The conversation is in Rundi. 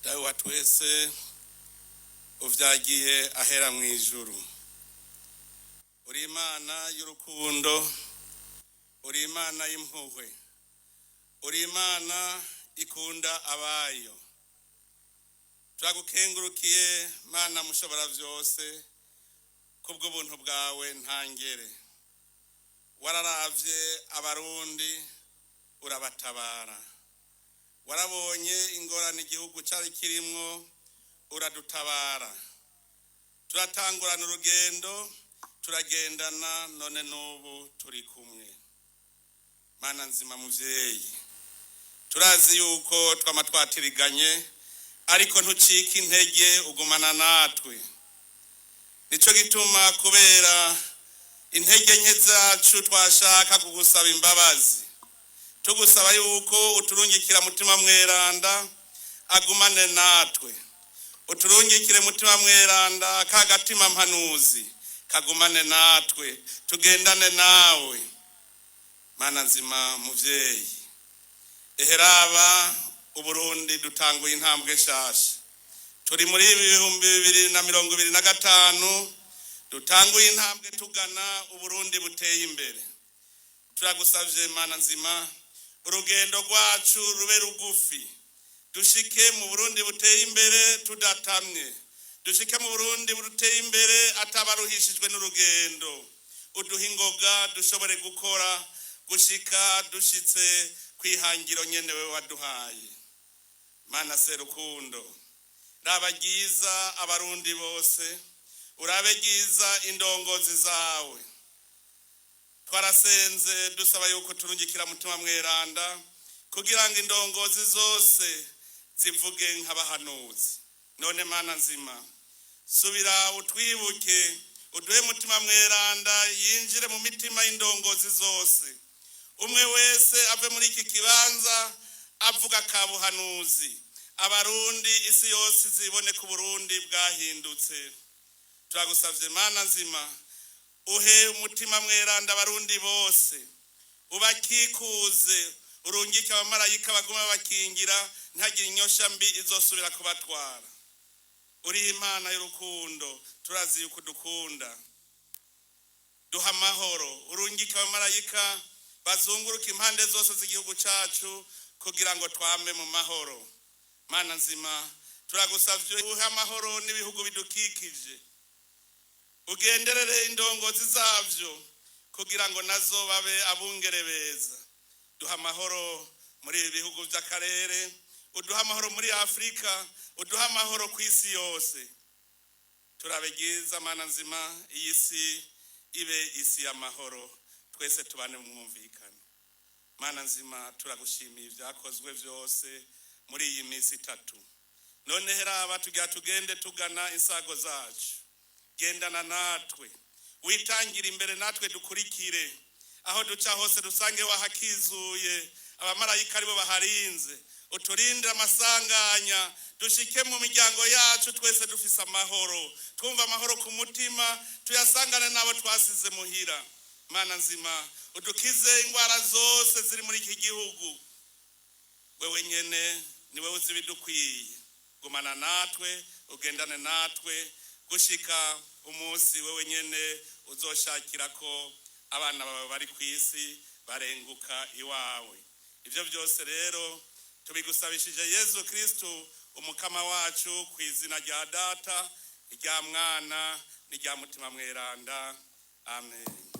Dawe wa twese uvyagiye ahera mu ijuru, uri Imana y'urukundo, uri Imana y'impuhwe, uri Imana ikunda abayo. Turagukengurukiye Mana mushobora vyose kubw'ubuntu bwawe ntangere. Wararavye Abarundi urabatabara, warabonye ingorane igihugu cari kirimwo uradutabara. Turatangurana urugendo, turagendana, none n'ubu turi kumwe. Mana nzima muvyeyi, turazi yuko twama twatiriganye, ariko ntucika intege, ugumana natwe. Nico gituma kubera intege nke zacu twashaka kugusaba imbabazi, tugusaba yuko uturungikira Mutima Mweranda agumane natwe. Uturungikire Mutima Mweranda kagatima mpanuzi kagumane natwe, tugendane nawe. Mana nzima muvyeyi, eheraba Uburundi dutanguye intambwe nshasha. Turi muri 2025, dutanguye intambwe tugana Uburundi buteye imbere. Turagusavye Mana nzima, urugendo rwacu rube rugufi, dushike mu Burundi buteye imbere tudatamye, dushike mu Burundi buteye imbere atabaruhishijwe n'urugendo. Uduhe ingoga dushobore gukora gushika dushitse kwihangiro nyene wewe waduhaye. Mana Serukundo, raba ryiza Abarundi bose, urabe ryiza indongozi zawe. Twarasenze dusaba yuko turungikira Mutima Mweranda kugira ngo indongozi zose zivuge nk'abahanuzi. None Mana nzima, subira utwibuke, uduhe Mutima Mweranda yinjire mu mitima y'indongozi zose, umwe wese ave muri iki kibanza avuga kabuhanuzi, Abarundi isi yose zibone ko Burundi bwahindutse. Turagusavye Mana nzima, uhe Umutima Mweranda Abarundi bose, ubakikuze, urungike abamarayika baguma bakingira, ntagire inyosha mbi izosubira kubatwara. Uri Imana y'urukundo, turazi yuko dukunda. Duha amahoro, urungike abamarayika bazunguruka impande zose z'igihugu cacu kugira ngo twame mu mahoro. Mana nzima, turagusavye uhe amahoro n'ibihugu bidukikije, ugenderere indongozi zavyo kugira ngo nazo babe abungere beza. Duha amahoro muri ibi bihugu by'akarere, uduha amahoro muri Afurika, uduha amahoro ku isi yose. Turabe ryiza Mana nzima, iyi si ibe isi y'amahoro, twese tubane mu mwumvikano. Mana nzima, turagushimiye ibyakozwe byose muri iyi minsi itatu. None heraba tugira tugende tugana insago zacu. Gendana natwe, witangire imbere natwe dukurikire. Aho duca hose dusange wahakizuye, abamarayika aribo baharinze. Uturinde amasanganya, dushike mu miryango yacu twese dufise amahoro, twumva amahoro ku mutima, tuyasangane n'abo twasize muhira. Mana nzima, udukize ingwara zose ziri muri iki gihugu. Wewe nyene ni wewe uzi ibidukwiye. Gumana natwe, ugendane natwe gushika umunsi wewe nyene uzoshakira ko abana bawe bari ku isi barenguka iwawe. Ibyo byose rero tubigusabishije Yezu Kristu umukama wacu, ku izina rya Data, irya Mwana n'irya Mutima Mweranda. Amen.